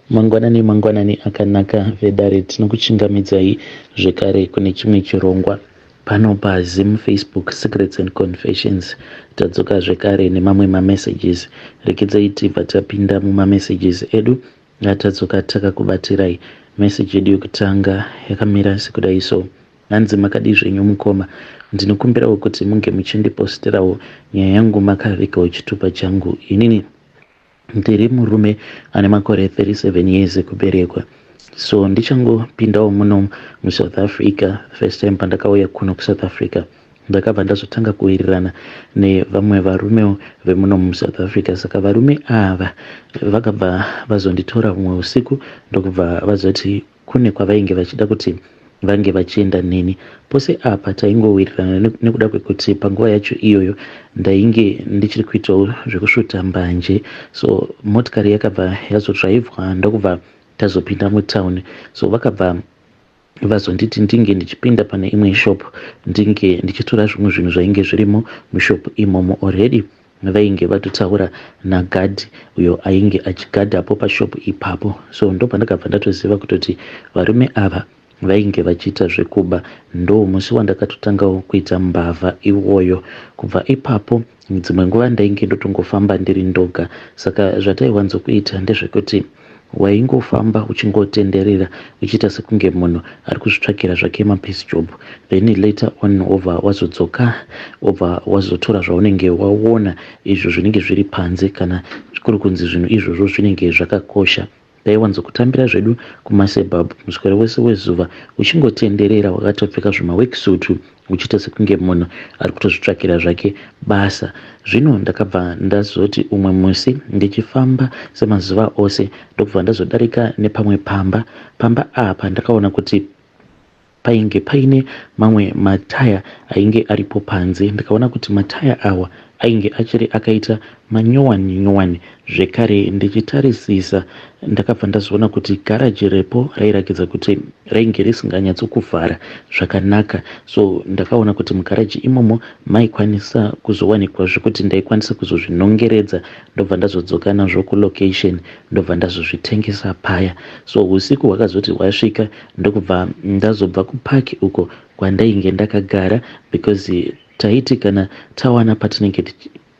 Mangwanani mangwanani akanaka vedare, tinokuchingamidzai zvekare kune chimwe chirongwa pano paZim Facebook Secrets and Confessions. Tadzoka zvekare nemamwe mamessages. Regedzai tibva tapinda mumamessages edu atadzoka takakubatirai. Message yedu yekutanga yakamira sekudai so. Hanzi makadii zvenyu mukoma, ndinokumbirawo kuti munge muchindiposterawo nyaya yangu makavigawo chitupa changu. Inini ndiri murume ane makore 37 years ekuberekwa, so ndichangopindawo muno muSouth Africa. First time pandakauya kuno kuSouth Africa, ndakabva ndazotanga kuwirirana nevamwe varumewo vemuno muSouth Africa. Saka varume ava vakabva vazonditora umwe usiku, ndokubva vazoti kune kwavainge vachida kuti vange vachienda neni. Pose apa taingowirirana nekuda kwekuti panguva yacho iyoyo ndainge ndichiri kuitawo zvekusvuta mbanje. So motikari yakabva yazodhiraivhwa, ndokubva tazopinda mutauni. So vakabva vazonditi ndinge ndichipinda pane imwe shop, ndinge ndichitora zvimwe zvinhu zvainge zvirimo mushop imomo. Already vainge vatotaura nagadhi uyo ainge achigadhapo pashop ipapo. So ndopandakabva ndatoziva kutoti varume ava vainge vachiita zvekuba. Ndo musi wandakatotangawo kuita mbavha iwoyo. Kubva ipapo, dzimwe nguva ndainge ndotongofamba ndiri ndoga. Saka zvataiwanzokuita ndezvekuti waingofamba uchingotenderera, uchiita sekunge munhu ari kuzvitsvakira zvake mapiece job, then later on wobva wazodzoka, wobva wazotora zvaunenge waona izvo zvinenge zviri panze, kana kuri kunzi zvinhu izvozvo zvinenge zvakakosha. Taiwanzokutambira zvedu kumasuburbs muswero wese wezuva, uchingotenderera wakatopfeka zvimaworksuit, uchiita sekunge munhu ari kutozvitsvakira zvake basa. Zvino ndakabva ndazoti umwe musi ndichifamba semazuva ose, ndokubva ndazodarika nepamwe pamba. Pamba apa ndakaona kuti painge paine mamwe mataya ainge aripo panze. Ndikaona kuti mataya awa ainge achiri akaita manyowani nyowani. Zvekare ndichitarisisa, ndakabva ndazoona kuti garaji repo rairakidza kuti rainge risinganyatsokuvhara zvakanaka. So ndakaona kuti mugaraji imomo maikwanisa kuzowanikwa zvekuti ndaikwanisa kuzozvinongeredza, ndobva ndazodzoka nazvo kulocation, ndobva ndazozvitengesa paya. So usiku hwakazoti hwasvika, ndokubva ndazobva kupaki uko kwandainge ndakagara, because taiti kana tawana patinenge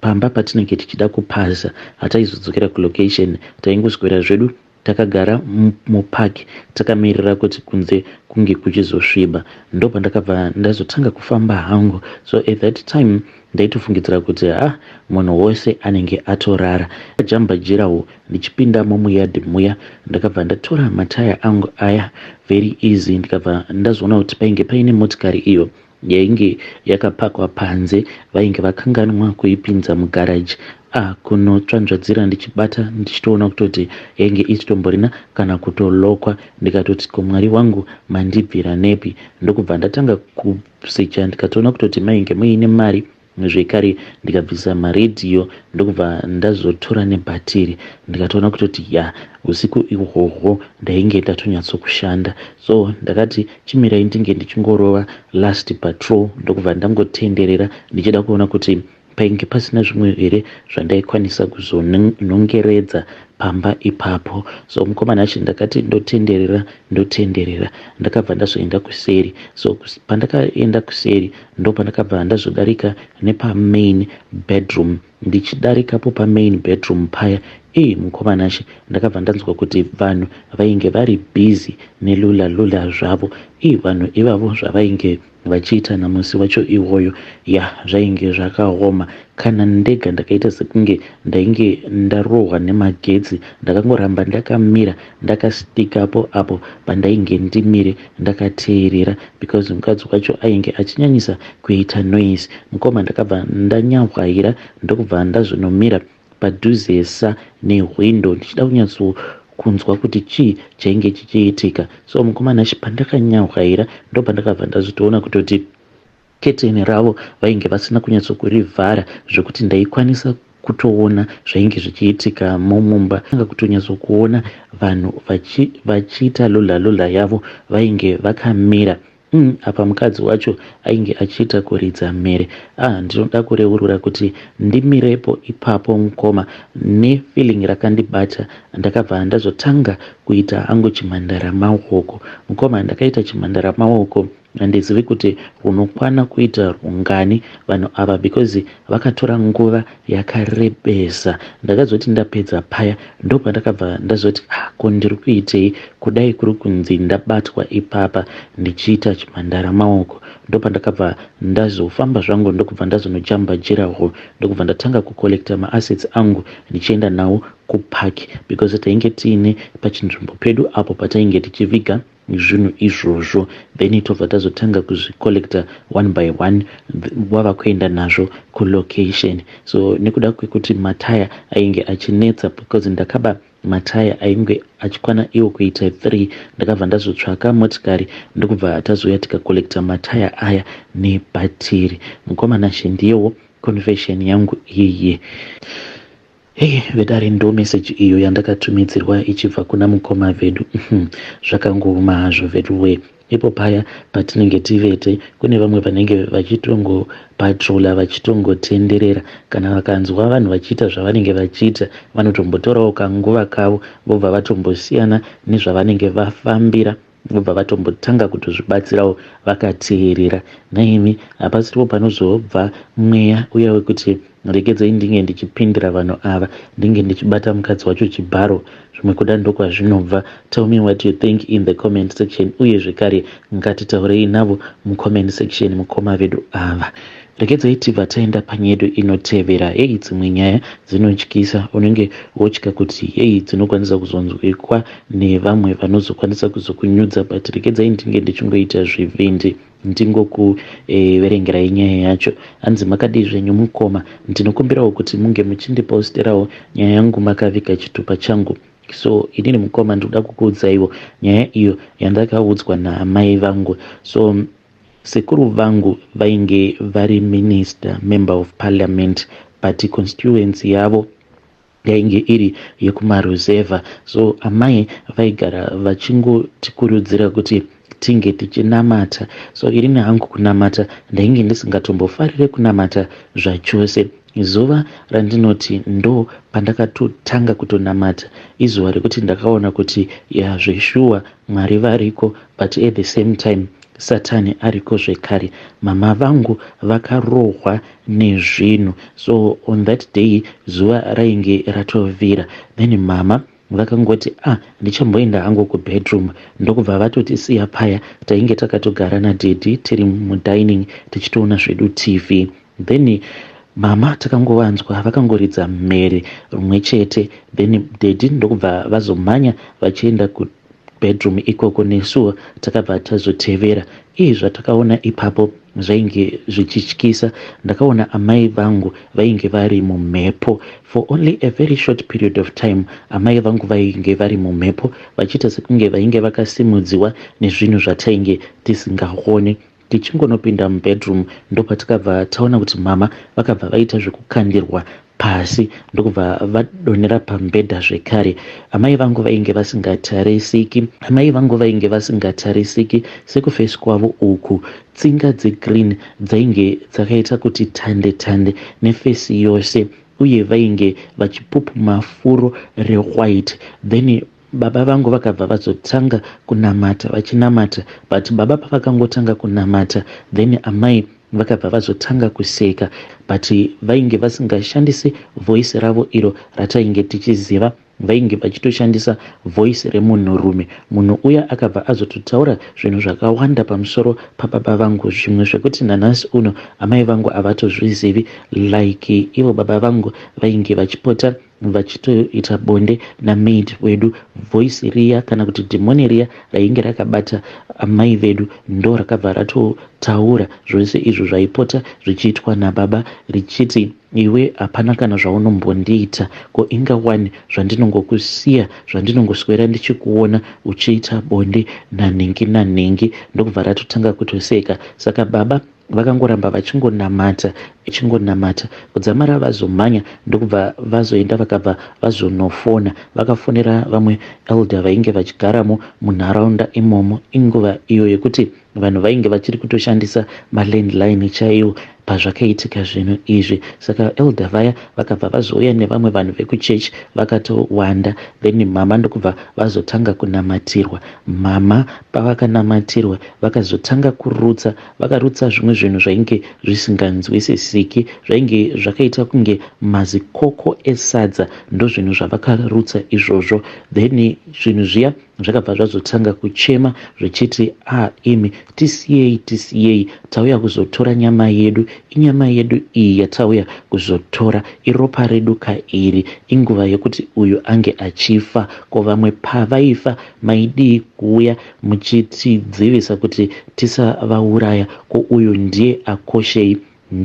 pamba patinenge tichida kupasa, hataizodzokera kulocation. Taingoswera zvedu takagara mupaki, takamirira kuti kunze kunge kuchizosviba. Ndopandakabva ndazotanga kufamba hangu. So at that time ndaitofungidzira kuti ha, munhu wose anenge atorara. Jamba jirawo ndichipindamo muyadhi muya, ndakabva ndatora mataya angu aya very easy. Ndikabva ndazoona kuti painge paine motikari iyo yainge yakapakwa panze, vainge vakanganwa kuipinza mugaraji. Kunotsvanzvadzira ndichibata, ndichitoona kutoti yainge isitomborina kana kutolokwa. Ndikatoti, "Ko Mwari wangu, mandibvira nepi?" Ndokubva ndatanga kusecha, ndikatoona kutoti mainge muine mari zvekare. Ndikabvisa maredhiyo, ndokubva ndazotora nebhatiri. Ndikatoona kutoti ya, usiku ihwohwo ndainge ndatonyatsokushanda. So ndakati chimirai ndinge ndichingorova last patrol, ndokubva ndangotenderera ndichida kuona kuti painge pasina zvimwe here zvandaikwanisa kuzonongeredza pamba ipapo. So mukomana acho, ndakati ndotenderera, ndotenderera, ndakabva ndazoenda kuseri. So pandakaenda kuseri, ndo pandakabva ndazodarika nepamain bedroom. Ndichidarikapo pamain bedroom paya, ei mukomana ashe, ndakabva ndanzwa kuti vanhu vainge vari busy nelula lula zvavo. Ii, vanhu ivavo zvavainge vachiita namusi wacho iwoyo, ya, zvainge zvakaoma. Kana ndega ndakaita sekunge ndainge ndarohwa nemagetsi. Ndakangoramba ndakamira, ndakastikapo apo pandainge ndimire, ndakateerera, because mukadzi wacho ainge achinyanyisa kuita noise. Mukoma, ndakabva ndanyahwaira, ndokubva ndazonomira padhuzesa nehwindo, ndichida kunyatso kunzwa kuti chii chainge chichiitika. So mukomana, pandakanyahwaira, ndo pandakabva ndazotoona kutoti keteni ravo vainge vasina kunyatsokurivhara, zvekuti ndaikwanisa kutoona zvainge zvichiitika mumumba, anga kutonyatsokuona vanhu vachiita lula lula yavo, vainge vakamira. Apa mukadzi wacho ainge achiita kuridza mhere. Ah ndinoda kureurura kuti ndimirepo ipapo mukoma nefeeling rakandibata ndakabva ndazotanga kuita hangu chimhandara maoko. Mukoma ndakaita chimhandara maoko handizivi kuti runokwana kuita rungani vanhu ava because vakatora nguva yakarebesa. Ndakazoti ndapedza paya ndopandakabva ndazoti ah, ko ndiri kuitei kudai kuri kunzi ndabatwa ipapa ndichiita chimhandara maoko. Ndopandakabva ndazofamba zvangu ndokubva ndazonojamba jiraho ndokubva ndatanga kucollecta maassets angu ndichienda nawo kupark because tainge tiine pachinzvimbo pedu apo patainge tichiviga zvinhu izvozvo. Then tobva tazotanga kuzvicollecta one by one wava kuenda nazvo kulocation. So nekuda kwekuti mataya ainge achinetsa because ndakaba mataya ainge achikwana iwo kuita 3, ndakabva ndazotsvaka motikari ndokubva tazouya tikacollecta mataya aya nebhatiri. Mukoma Nashe, ndiyewo confession yangu iyi. Hei vedare, ndo meseji iyo yandakatumidzirwa ichibva kuna mukoma vedu. Zvakangooma hazvo veduwe. Ipo paya patinenge tivete, kune vamwe vanenge vachitongopatrola, vachitongotenderera. Kana vakanzwa vanhu vachiita zvavanenge vachiita, vanotombotorawo kanguva kavo, vobva vatombosiyana nezvavanenge vafambira, vobva vatombotanga kutozvibatsirawo vakateerera. Naimi hapasiripo panozobva mweya uya wekuti regedzei ndinge ndichipindira vanhu ava, ndinge ndichibata mukadzi wacho chibharo. Zvimwe kuda ndokwazvinobva. Tell me what you think in the comment section. Uye zvekare ngatitaurei navo mucomment section mukoma vedu ava. Regedzai tibva taenda panyedu inotevera. Hei, dzimwe nyaya dzinotyisa, unenge wotya kuti hei, dzinokwanisa kuzonzwikwa nevamwe vanozokwanisa kuzokunyudza, but regedzai ndinge ndichingoita zvivindi ndingokuverengerai nyaya yacho. Hanzi, makadii zvenyu mukoma? Ndinokumbirawo kuti munge muchindiposterawo nyaya yangu makaviga chitupa changu. So inini mukoma ndinoda kukuudzaiwo nyaya iyo yandakaudzwa naamai vangu. So sekuru vangu vainge vari minister, member of parliament, but constituency yavo yainge iri yekumaruzevha. So amai vaigara vachingotikurudzira kuti tinge tichinamata. So irini hangu kunamata ndainge ndisingatombofarire kunamata zvachose. Zuva randinoti ndo pandakatotanga kutonamata izuva rekuti ndakaona kuti yazveshuwa Mwari variko, but at the same time Satani ariko zvekare. Mama vangu vakarohwa nezvinhu. So on that day zuva rainge ratovira, then mama vakangoti, "Ah, ndichamboenda hangu kubedroom," ndokubva vatotisiya paya. Tainge takatogara nadaddy tiri mudining tichitoona zvedu TV. Then mama takangovanzwa vakangoridza mhere rumwe chete, then daddy ndokubva vazomhanya vachienda kubedroom ikoko, nesuwo takabva tazotevera. Ii, zvatakaona ipapo zvainge zvichityisa. Ndakaona amai vangu vainge vari mumhepo for only a very short period of time. Amai vangu vainge vari mumhepo vachiita sekunge vainge vakasimudziwa nezvinhu zvatainge tisingaoni. Tichingonopinda mubedroom ndopatakabva taona kuti mama vakabva vaita zvekukandirwa pasi, ndokubva vadonhera pamubhedha zvekare. Amai vangu vainge vasingatarisiki, amai vangu vainge vasingatarisiki. Sekuface kwavo uku, tsinga dzegreen dzainge dzakaita kuti tande tande neface yose, uye vainge vachipupuma furo rewhite. Then baba vangu vakabva vazotanga kunamata, vachinamata, but baba pavakangotanga kunamata, then amai vakabva vazotanga kuseka, but vainge vasingashandisi voice ravo iro ratainge tichiziva. Vainge vachitoshandisa voice remunhurume. Munhu uya akabva azototaura zvinhu zvakawanda pamusoro pababa vangu, zvimwe zvekuti nanhasi uno amai vangu havatozvizivi, like ivo baba vangu vainge vachipota vachitoita bonde namaid wedu. Voice riya kana kuti dhimoni riya rainge rakabata amai vedu ndo rakabva ratotaura zvose izvo zvaipota zvichiitwa nababa, richiti, "Iwe hapana kana zvaunombondiita. Ko inga wani zvandinongokusiya, zvandinongoswera ndichikuona uchiita bonde nanhingi nanhingi." Ndokubva ratotanga kutoseka. Saka baba vakangoramba vachingonamata. ichingonamata kudzamara vazomhanya ndokubva vazoenda vakabva vazonofona. Vakafonera vamwe elder vainge vachigaramo munharaunda imomo. Inguva iyo yekuti vanhu vainge vachiri kutoshandisa malandline chaiwo pazvakaitika zvinhu izvi. Saka elder vaya vakabva vazouya nevamwe vanhu vekuchechi vakatowanda, then mama ndokubva vazotanga kunamatirwa. Mama pavakanamatirwa vakazotanga kurutsa, vakarutsa zvimwe zvinhu zvainge zvisinganzwisisiki, zvainge zvakaita kunge mazikoko esadza, ndozvinhu zvavakarutsa izvozvo. Then zvinhu zviya zvakabva zvazotanga kuchema zvichiti, "A imi, tisiyei, tisiyei, tauya kuzotora nyama yedu, inyama yedu iyi yatauya kuzotora, iropa redu kairi, inguva yekuti uyu ange achifa. Ko vamwe pavaifa maidii kuuya muchitidzivisa kuti tisavauraya? Ko uyu ndiye akoshei?"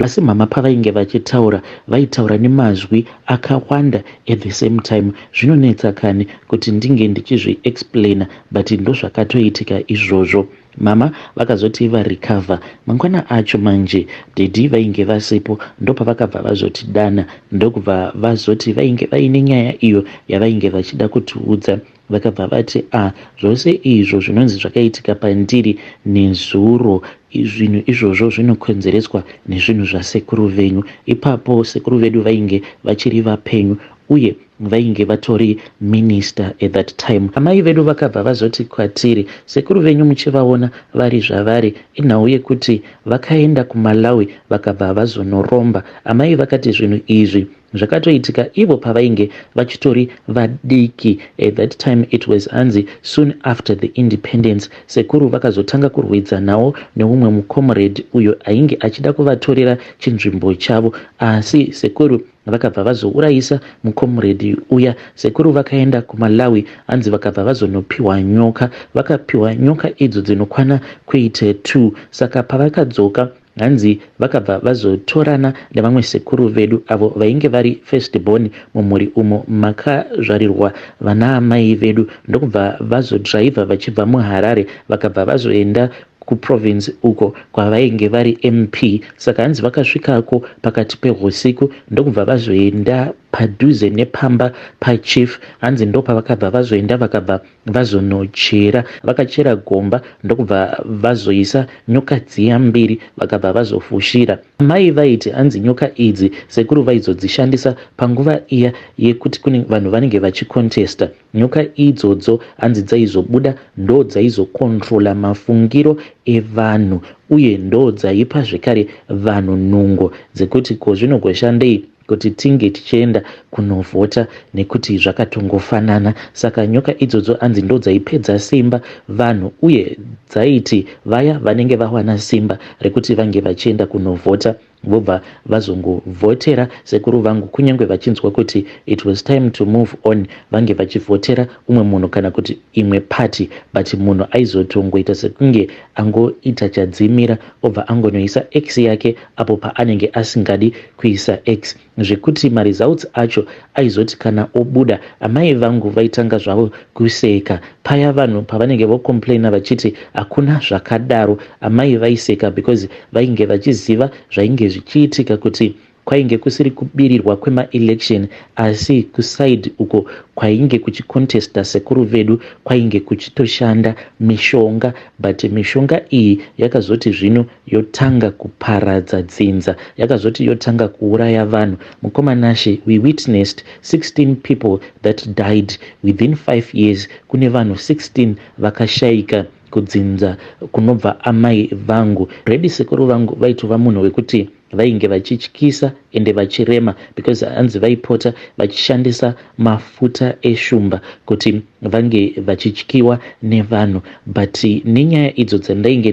Asi mama pavainge vachitaura, vaitaura nemazwi akawanda at the same time. Zvinonetsa kani kuti ndinge ndichizviexplaina, but ndozvakatoitika izvozvo. Mama vakazoti varecover mangwana acho manje, daddy vainge vasipo, ndopavakabva vazotidana, ndokubva vazoti vainge vaine nyaya iyo yavainge vachida kutiudza. Vakabva vati, "A, zvose izvo zvinonzi zvakaitika pandiri nezuro, zvinhu izvozvo zvinokonzereswa nezvinhu zvasekuru venyu." Ipapo sekuru vedu vainge vachiri vapenyu uye vainge vatori minister at that time. Amai vedu vakabva vazoti kwatiri, "Sekuru venyu muchivaona vari zvavari, inhau yekuti vakaenda kuMalawi vakabva vazonoromba." Amai vakati zvinhu izvi zvakatoitika ivo pavainge vachitori vadiki. At that time it was hanzi soon after the independence. Sekuru vakazotanga kurwidzanawo neumwe mucomrade uyo ainge achida kuvatorera chinzvimbo chavo, asi sekuru vakabva vazourayisa mucomrade uya. Sekuru vakaenda kuMalawi, hanzi vakabva vazonopiwa nyoka. Vakapiwa nyoka idzo dzinokwana kuite 2. Saka pavakadzoka, hanzi vakabva vazotorana nevamwe sekuru vedu avo vainge vari first born mumhuri umo makazvarirwa vana amai vedu, ndokubva vazodhiraivha vachibva muHarare, vakabva vazoenda kuprovince uko kwavainge vari MP. Saka hanzi vakasvikako pakati peusiku, ndokubva vazoenda padhuze nepamba pachief. Hanzi ndopavakabva vazoenda, vakabva vazonochera, vakachera gomba, ndokubva vazoisa nyoka dziya mbiri, vakabva vazofushira. Mai vaiti hanzi nyoka idzi sekuru vaizodzishandisa panguva iya yekuti kune vanhu vanenge vachikontesta. Nyoka idzodzo hanzi dzaizobuda, ndo dzaizokontrola mafungiro evanhu uye ndo dzaipa zvekare vanhu nungo dzekuti ko zvinogoshandei kuti tinge tichienda kunovhota nekuti zvakatongofanana. Saka nyoka idzodzo hanzi ndo dzaipedza simba vanhu, uye dzaiti vaya vanenge vawana simba rekuti vange vachienda kunovhota vobva vazongovhotera sekuru vangu, kunyange vachinzwa kuti it was time to move on, vange vachivhotera umwe munhu kana kuti imwe party, but munhu aizotongoita sekunge angoita chadzimira, obva angonoisa x yake apo paanenge asingadi kuisa x, zvekuti maresults acho aizoti kana obuda, amai vangu vaitanga zvavo kuseka. Paya vanhu pavanenge vocomplaina vachiti hakuna zvakadaro, amai vaiseka because vainge vachiziva zvainge zvichiitika, kuti kwainge kusiri kubirirwa kwemaelection, asi kuside uko kwainge kuchikontesta sekuru vedu kwainge kuchitoshanda mishonga. But mishonga iyi yakazoti zvino yotanga kuparadza dzinza, yakazoti yotanga kuuraya vanhu. Mukoma Nashe, we witnessed 16 people that died within 5 years. Kune vanhu 16 vakashayika kudzinza kunobva amai vangu. Redi sekuru vangu vaitova munhu wekuti vainge vachityisa ende vachirema, because hanzi vaipota vachishandisa mafuta eshumba kuti vange vachityiwa nevanhu. But nenyaya idzo dzandainge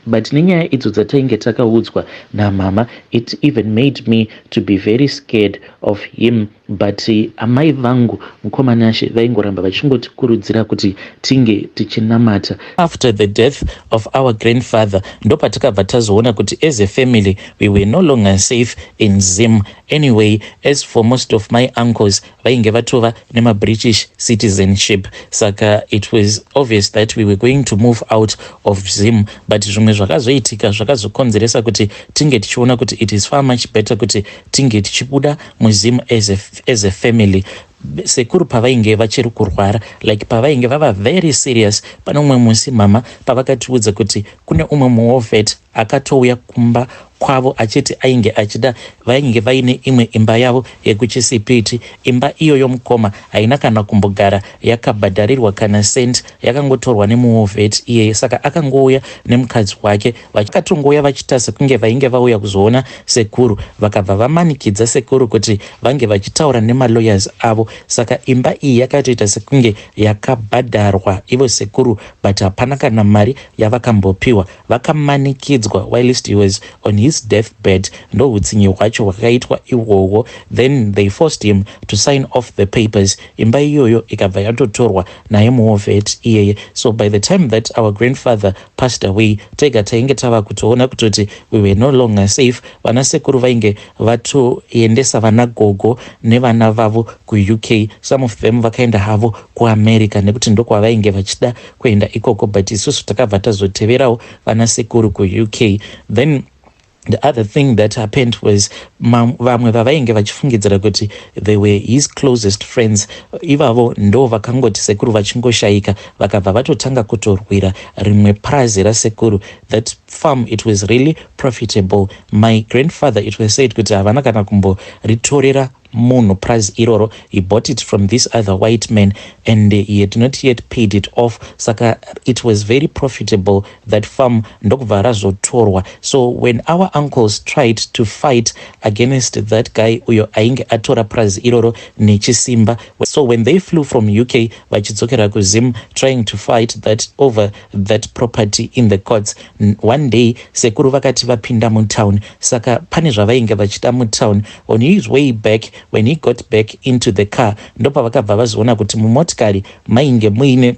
but nenyaya idzo dzatainge takaudzwa namama, it even made me to be very scared of him. But amai vangu, mukoma Nashe, vaingoramba vachingotikurudzira kuti tinge tichinamata. After the death of our grandfather, ndopatakabva tazoona kuti as a family we were no longer safe in Zim. Anyway, as for most of my uncles, vainge vatova nemaBritish citizenship. citizenship. Saka it was obvious that we were going to move out of Zim, but zvimwe zvakazoitika zvakazokonzeresa kuti tinge tichiona kuti it is far much better kuti tinge tichibuda muZim as a family. Sekuru pavainge vachiri kurwara, like pavainge vava very serious, pane umwe musi mama pavakatiudza kuti kune umwe muwar vet akatouya kumba kwavo achiti ainge achida, vainge vaine imwe imba yavo yekuChisipiti. Imba iyoyo, mukoma, haina kana kumbogara yakabhadharirwa kana cent, yakangotorwa nemuwar vet iyeye. Saka akangouya nemukadzi wake, vakatongouya vachiita sekunge vainge vauya kuzoona sekuru, vakabva vamanikidza sekuru kuti vange vachitaura nemalawyers avo. Saka imba iyi yakatoita sekunge yakabhadharwa ivo sekuru, but hapana kana mari yavakambopiwa. Vakamanikidzwa whilst he was on his death bed. Ndo utsinye hwacho hwakaitwa ihwohwo. Then they forced him to sign off the papers. Imba iyoyo ikabva yatotorwa naye muwar vet iyeye. So by the time that our grandfather passed away, tega tainge tava kutoona kutoti we were no longer safe. Vana sekuru vainge vatoendesa vana gogo nevana vavo kuUK. Some of them vakaenda havo kuAmerica nekuti ndokwavainge vachida kuenda ikoko, but isusu takabva tazoteverawo vana sekuru kuUK. Then the other thing that happened was vamwe vavainge vachifungidzira kuti they were his closest friends, ivavo ndo vakangoti sekuru vachingoshayika, vakabva vatotanga kutorwira rimwe prazi rasekuru. That farm, it was really profitable. My grandfather, it was said kuti havana kana kumboritorera munhu prazi iroro. He bought it from this other white man and he had not yet paid it off. Saka it was very profitable, that farm, ndokubva razotorwa. So when our uncles tried to fight against that guy uyo ainge atora prazi iroro nechisimba, so when they flew from UK vachidzokera kuZim, trying to fight that over that property in the courts, one day sekuru vakati vapinda mutown, saka pane zvavainge vachida mutown. On his way back, when he got back into the car, ndopavakabva vazoona kuti mumotikari mainge muine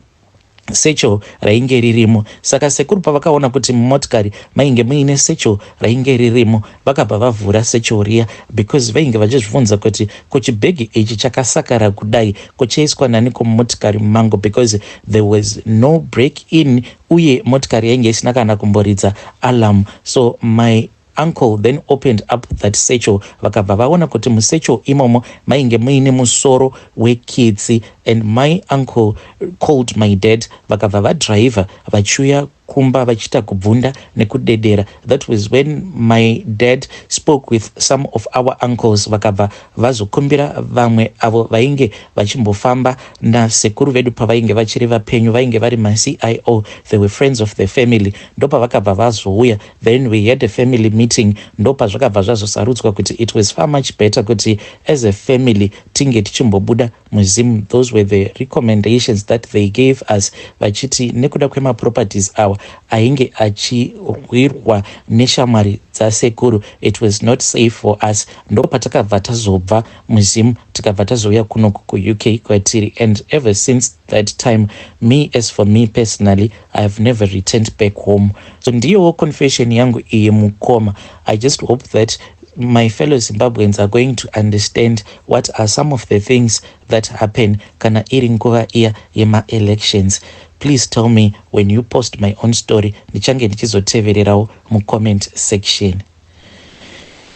satchel rainge ririmo. Saka sekuru pavakaona kuti mumotikari mainge muine satchel rainge ririmo, vakabva vavhura satchel riya, because vainge vachizvibvunza kuti kuchibhegi ichi chakasakara kudai kuchaiswa nani kumumotikari mangu, because there was no break in, uye motikari yainge isina kana kumboridza alarm. So my uncle then opened up that satchel, vakabva vaona kuti musatchel imomo mainge muine musoro wekitsi. And my uncle called my dad, vakabva vadhiraivha vachiuya kumba vachiita kubvunda nekudedera. That was when my dad spoke with some of our uncles, vakabva vazokumbira vamwe avo vainge vachimbofamba nasekuru vedu pavainge vachiri vapenyu, vainge vari maCIO. They were friends of the family. Ndopavakabva vazouya. Then we had a family meeting. Ndopazvakabva zvazosarudzwa kuti it was far much better kuti as a family tinge tichimbobuda muZim. Those were the recommendations that they gave us, vachiti nekuda kwemaproperties awa ainge achirwirwa neshamwari dzasekuru, it was not safe for us. Ndopatakabva tazobva muZim, tikabva tazouya kunoku kuUK kwatiri. And ever since that time, me, as for me personally, I have never returned back home. So ndiyowo confession yangu iyi, mukoma. I just hope that my fellow Zimbabweans are going to understand what are some of the things that happen kana iri nguva iya yema-elections. Please tell me when you post my own story. Ndichange ndichizotevererawo mucomment section.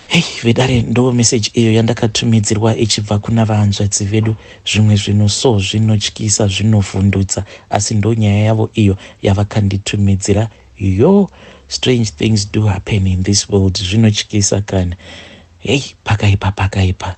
Hei vedare, ndo meseji iyo yandakatumidzirwa ichibva kuna vahanzvadzi vedu. Zvimwe zvinhu so zvinotyisa, zvinovhundutsa, asi ndo nyaya yavo iyo yavakanditumidzira. Yo, strange things do happen in this world. Zvinotyisa kana. Hei, pakaipa, pakaipa.